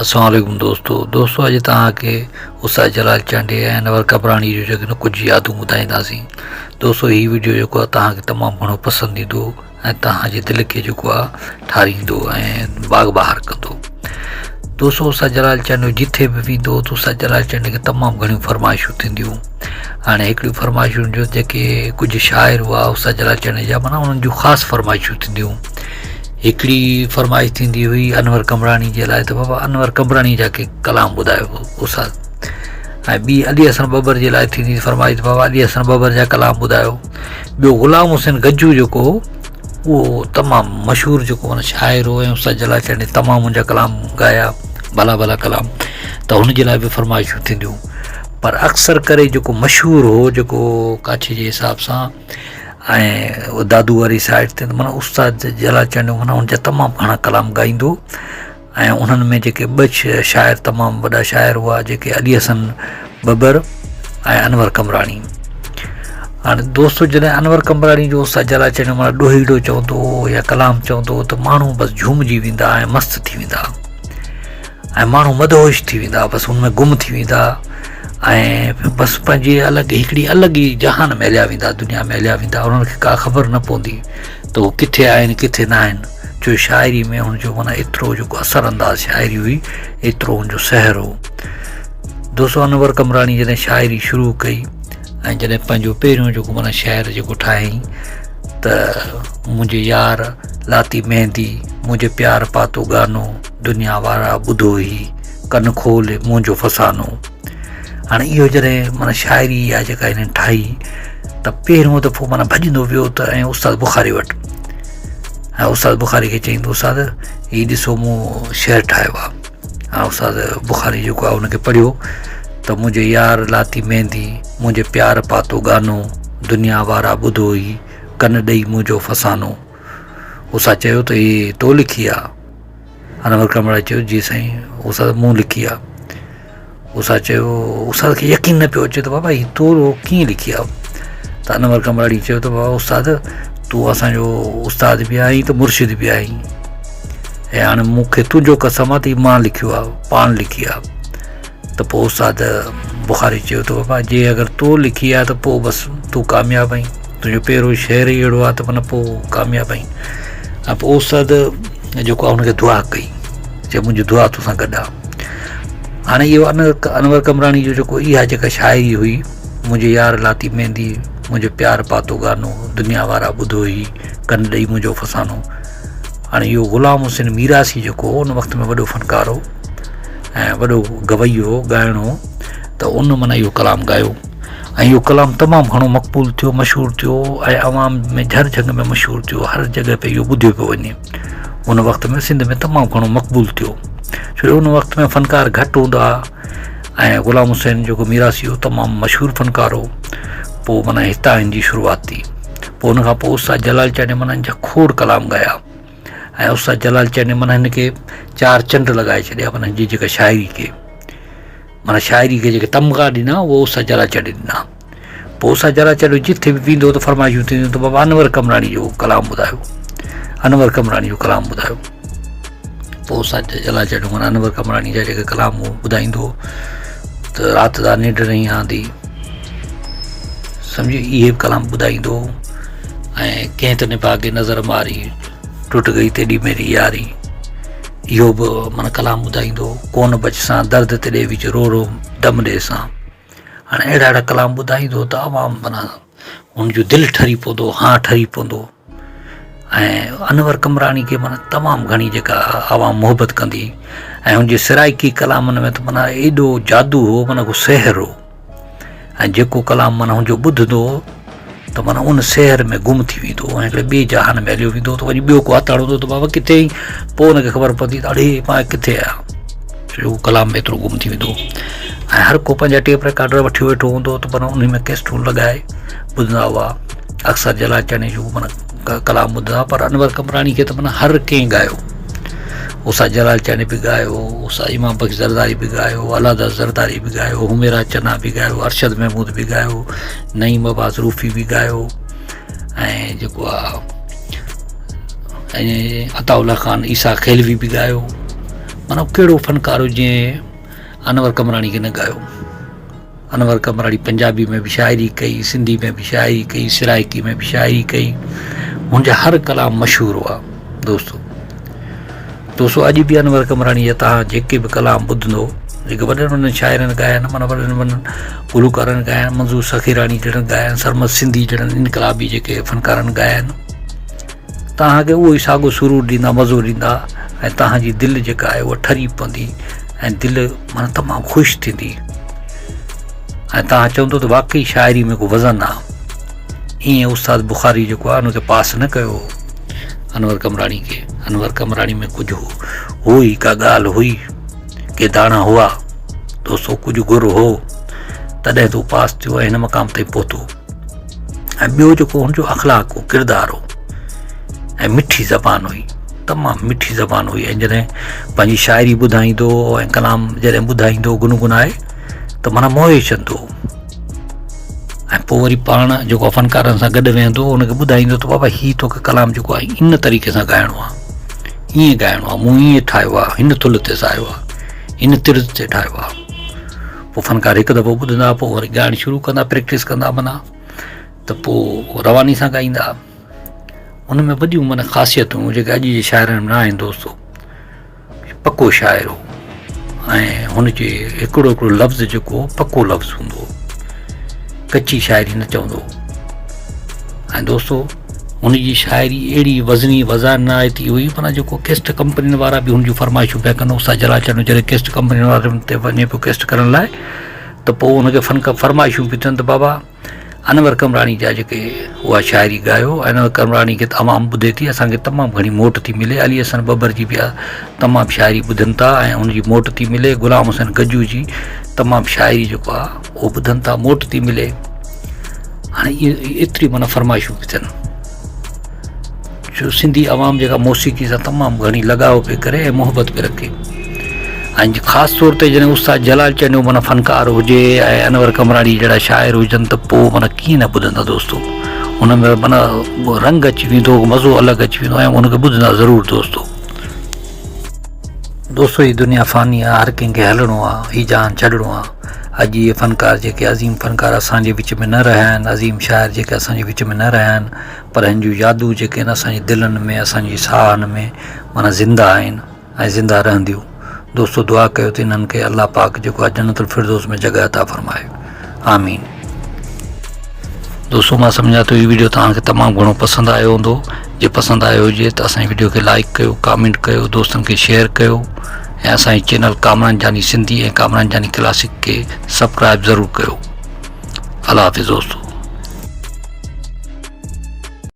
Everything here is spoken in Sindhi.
السلام عليڪم دوستو دوستو اڄ توهان کي استاد جلال چانڊيي ۽ انور قبراڻي جو جيڪو نه ڪجهه يادون ٻڌائينداسين دوستو هي ويڊيو جيڪو آهي توهان کي تمام گهڻو پسند ايندو ۽ توهان جي دل کي جيڪو آهي ٺاريندو ۽ باغ بهار ڪندو دوستو استاد جلال چانڊيو جٿي به ويندو ته استاد جلال چانڊيي کي تمام گهڻيون فرمائشون ٿينديون هاڻي هڪڙيون فرمائشون جو جيڪي ڪجهه شاعر هئا استاد جلال چانڊيي جا معنيٰ انهن جون خاص فرمائشون ٿينديون هڪڙي فرمائش ٿيندي هئي انور قمبراڻي جي لاء ته بابا انور قمبراڻي جا ڪي ڪلام ٻڌايو استاد ۽ ٻي علي حسن ٻٻر جي لاء ٿيندي فرمائش بابا علي حسن ٻٻر جا ڪلام ٻڌايو ٻيو غلام حسين گجو جيڪو هو اهو تمام مشهور جيڪو معنيٰ شاعر هو ۽ استاد جلال چانڊيي تمام ان جا ڪلام ڳايا ڀلا ڀلا ڪلام ته هن جي لاء به فرمائشون ٿينديون پر اڪثر ڪري جيڪو مشهور هو جيڪو ڪاڇي جي حساب سان ۽ دادو واري سائيڊ تي معنيٰ استاد جلال چانڊيو معنيٰ ان جا تمام گهڻا ڪلام ڳائيندو ۽ انهن ۾ جيڪي ٻه شاعر تمام وڏا شاعر هئا جيڪي علي حسن ٻٻر ۽ انور قمبراڻي هاڻي دوستو جڏهن انور قمبراڻي جو استاد جلال چانڊيو معنيٰ ڏوهيڙو چوندو هو يا ڪلام چوندو هو ته ماڻهو بس جهومجي ويندا ۽ مست ٿي ويندا ۽ ماڻهو مدهوش ٿي ويندا بس ان ۾ گم ٿي ويندا ۽ بس پنهنجي الڳ هڪڙي الڳ ئي جهان ۾ هليا ويندا دنيا ۾ هليا ويندا انهن کي ڪا خبر نه پوندي ته هو ڪٿي آهن ڪٿي نه آهن جو شاعري ۾ هن جو معنيٰ ايترو جيڪو اثر انداز شاعري هئي ايترو هن جو سحر هو. دوستو انور قمبراڻي جڏهن شاعري شروع ڪئي ۽ جڏهن پنهنجو پهريون جيڪو معنيٰ شعر جيڪو ٺاهيائين ته منهنجي يار لاتي مهندي منهنجي پيار پاتو گانو دنيا وارا ٻڌو هي ڪن کول منهنجو فسانو هاڻي اهو جڏهن معنيٰ شاعري اها جيڪا هنن ٺاهي ته پهريون دفعو معنيٰ ڀڄندو ويو ته ۽ استاد بخاري وٽ ۽ استاد بخاري کي چئيندو استاد هي ڏسو مون شعر ٺاهيو آهي هاڻي استاد بخاري جيڪو آهي ان کي پڙهيو ته منهنجي يار لاتي مهندي منهنجي پيار پاتو گانو دنيا وارا ٻڌو هي ڪن ڏئي منهنجو فسانو استاد چيو ته هي تو لکي آ انور ڪمراڻي چيو جي سائين استاد مون لکي آ استاد چيو استاد کي يقين نه پيو اچي ته بابا هي تو ڪيئن لکي آ ته انور ڪمراڻي چيو ته بابا استاد تون اسانجو استاد به آهين ته مرشد به آهين ۽ هاڻي مون کي تنهنجو قسم آ ته هي مان لکيو آ پاڻ لکي آ ته پوء استاد بخاري چيو ته بابا جي اگر تو لکي آ ته پوء بس تون ڪامياب آهين تنهنجو پهريون شعر ئي اهڙو آ ته معنيٰ پوء ڪامياب آهين ۽ پوء استاد جيڪو آ هن کي دعا ڪئي چي منهنجي دعا توسان گڏ آ هاڻي اهو انور قمبراڻي جو جيڪو اها جيڪا شاعري هئي منهنجي يار لاتي ميندي منهنجي پيار پاتو گانو دنيا وارا ٻڌو هي ڪن ڏئي منهنجو فسانو هاڻي اهو غلام حسين ميراسي جيڪو هو ان وقت ۾ وڏو فنڪار هو ۽ وڏو گويو هو ڳائڻو هو ته ان معنيٰ اهو ڪلام ڳايو ۽ اهو ڪلام تمام گهڻو مقبول ٿيو مشهور ٿيو ۽ عوام ۾ جهر جهنگ ۾ مشهور ٿيو هر جڳهه تي اهو ٻڌيو پيو وڃي ان وقت ۾ سنڌ ۾ تمام گهڻو مقبول ٿيو ڇو جو ان وقت ۾ فنڪار گهٽ هوندا هئا ۽ غلام حسين جيڪو ميراسي هو تمام مشهور فنڪار هو پوء معنيٰ هتان هن جي شروعات ٿي پوء ان کان پوء استاد جلال چانڊيي معنيٰ هن جا کوڙ ڪلام ڳايا ۽ استاد جلال چانڊيي معنيٰ هن کي چار چنڊ لڳائي ڇڏيا معنيٰ هن جي جيڪا شاعري کي معنيٰ شاعري کي جيڪي تمغا ڏنا اهو استاد جلال چانڊيي ڏنا پوء استاد جلال چانڊيو جٿي به ويندو ته فرمائشون ٿينديون ته بابا انور قمراڻي جو ڪلام ٻڌايو انور قمراڻي جو ڪلام ٻڌايو پوء استاد جلال چانڊيو معنيٰ انور قمراڻي جا جيڪي ڪلام هو ٻڌائيندو ته رات دا ننڊ نهين آندي سمجهي اهي به ڪلام ٻڌائيندو ۽ ڪنهن ته نڀاڳي نظر ماري ٽٽ گئي تيڏي ميري ياري اهو به معنيٰ ڪلام ٻڌائيندو ڪون بچسان درد تيڏي وچ رو رو دم ڏيسان هاڻي اهڙا اهڙا ڪلام ٻڌائيندو ته عوام معنيٰ هن جو دل ٺري پوندو هان ٺري پوندو ۽ انور قمبراڻي کي معنيٰ تمام گهڻي جيڪا عوام محبت ڪندي ۽ هن جي سرائيڪي ڪلامن ۾ ته معنيٰ ايڏو جادو هو معنيٰ ڪو سحر هو ۽ جيڪو ڪلام معنيٰ هن جو ٻڌندو هو ته معنيٰ ان سحر ۾ گم ٿي ويندو هو ۽ هڪڙي ٻئي جهان ۾ هليو ويندو هو ته وري ٻيو ڪو هٿ هڻندو ته بابا ڪٿي آهين پوء هن کي خبر پوندي ته اڙي مان ڪٿي آهيان ڇو جو ڪلام ۾ ايترو گم ٿي ويندو هو ۽ هر ڪو پنهنجا ٽيپ رڪارڊر وٺيو ويٺو هوندو هو ته معنيٰ انهي ۾ ڪيسٽون لڳائي ٻڌندا هئا اڪثر جلال چانڊيي جو معنيٰ ڪلام ٻڌندا هئا پر انور قمبراڻي کي ته معنيٰ هر ڪنهن ڳايو استاد جلال چانڊيي به ڳايو استاد امام بخش زرداري به ڳايو الله داد زرداري به ڳايو حميرا چنا به ڳايو ارشد محمود به ڳايو نعيم عباس روفي به ڳايو ۽ جيڪو آ ۽ عطاء الله خان عيسيٰ خيلوي به ڳايو. معنيٰ ڪهڙو فنڪار هو جنهن انور قمراڻي کي نه ڳايو. انور قمراڻي پنجابي ۾ به شاعري ڪئي، سنڌي ۾ به شاعري ڪئي، سرائڪي ۾ به شاعري ڪئي. هن جا هر ڪلام مشهور هئا دوستو. دوستو اڄ به انور قمراڻي جا توهان جيڪي به ڪلام ٻڌندو جيڪي وڏن وڏن شاعرن ڳايا آهن معنيٰ وڏن وڏن گلوڪارن ڳايا آهن منظور سخيراڻي جهڙن ڳايا آهن سرمد سنڌي جهڙن انقلابي جيڪي فنڪارن ڳايا آهن توهان کي اهو ئي ساڳو سرور ڏيندا مزو ڏيندا ۽ توهان جي دل جيڪا آهي اها ٺري پوندي ۽ دل معنيٰ تمام خوش ٿيندي ۽ توهان چوندو ته واقعي شاعري ۾ ڪو وزن آهي ائين استاد بخاري جيڪو آهي ان کي پاس نه ڪيو هو انور قمراڻي کي انور قمراڻي ۾ ڪجهه هو ئي ڪا ڳالهه هئي ڪي داڻا هئا دوستو ڪجهه گر هو تڏهن تو پاس ٿيو ۽ هن مقام تائين پهتو ۽ ٻيو جيڪو هن جو اخلاق هو ڪردار هو ۽ مٺي زبان هئي تمام مٺي زبان هئي ۽ جڏهن پنهنجي شاعري ٻڌائيندو هو ۽ ڪلام جڏهن ٻڌائيندو هو گنگنائي ته معنيٰ موهي ڇڏندو هو ۽ پوء وري پاڻ جيڪو فنڪارن سان گڏ ويهندو هو ان کي ٻڌائيندو ته بابا هي توکي ڪلام جيڪو آهي ان طريقي سان ڳائڻو آهي ائين ڳائڻو آهي مون ائين ٺاهيو آهي هن ٿلهه تي سايو آهي هن طرز تي ٺاهيو آهي پوء فنڪار هڪ دفعو ٻڌندا پوء وري ڳائڻ شروع ڪندا پريڪٽس ڪندا معنيٰ ته پوء رواني سان ڳائيندا ان ۾ وڏيون معنيٰ خاصيتون جيڪي اڄ جي شاعرن ۾ نه آهن دوستو پڪو شاعر هو ۽ هن جي هڪڙو هڪڙو لفظ جيڪو هو پڪو لفظ هوندو هو ڪچي شاعري نه چوندو هو ۽ دوستو هن جي شاعري اهڙي وزني وزنائتي هئي معنيٰ جيڪو ڪيسٽ ڪمپنين وارا به هن جون فرمائشون پيا ڪن استاد جلال چانڊيو جڏهن ڪيسٽ ڪمپنين وارن تي وڃي پيو ڪيسٽ ڪرڻ لاء ته پوء هن کي فن فرمائشون پيون ٿين ته بابا انور قمراڻي جا جيڪي اها شاعري ڳايو انور قمراڻي کي ته عوام ٻڌي ٿي اسان کي تمام گهڻي موٽ ٿي ملي علي حسن ٻٻر جي به تمام شاعري ٻڌن ٿا ۽ ان جي موٽ ٿي ملي غلام حسين گجو جي تمام شاعري جيڪو آهي اهو ٻڌن ٿا موٽ ٿي ملي هاڻي ايتري معنيٰ فرمائشون پيون ٿين جو سنڌي عوام جيڪا موسيقي سان تمام گهڻي لڳاء پئي ڪري ۽ محبت پئي رکي ۽ خاص طور تي جڏهن استاد جلال چانڊيو معنيٰ فنڪار هجي ۽ انور قمراڻي جهڙا شاعر هجن ته پوء معنيٰ ڪيئن نه ٻڌندا دوستو ان ۾ معنيٰ رنگ اچي ويندو مزو الڳ اچي ويندو ۽ ان کي ٻڌندا ضرور دوستو دوستو هي دنيا فاني آ هر ڪنهن کي هلڻو آ هي جهان ڇڏڻو آ اڄ اهي فنڪار جيڪي عظيم فنڪار اسان جي وچ ۾ نه رهيا آهن عظيم شاعر جيڪي اسان جي وچ ۾ نه رهيا آهن پر هن جون يادون جيڪي آهن اسان جي دلن ۾ اسان جي ساهن ۾ معنيٰ زنده آهن ۽ زنده رهنديون دوستو دعا ڪيو ته انهن کي الله پاڪ جيڪو آهي جنت الفردوس ۾ جڳهه عطا فرمائي آمين. دوستو مان سمجهان ٿو هي ويڊيو توهان کي تمام گهڻو پسند آيو هوندو جي پسند آيو هجي ته اسان جي ويڊيو کي لائڪ ڪيو ڪامينٽ ڪيو دوستن کي شيئر ڪيو ۽ اسان جي چينل ڪامران جاني سنڌي ۽ ڪامران جاني ڪلاسڪ کي سبسڪرائب ضرور ڪيو الله حافظ دوستو.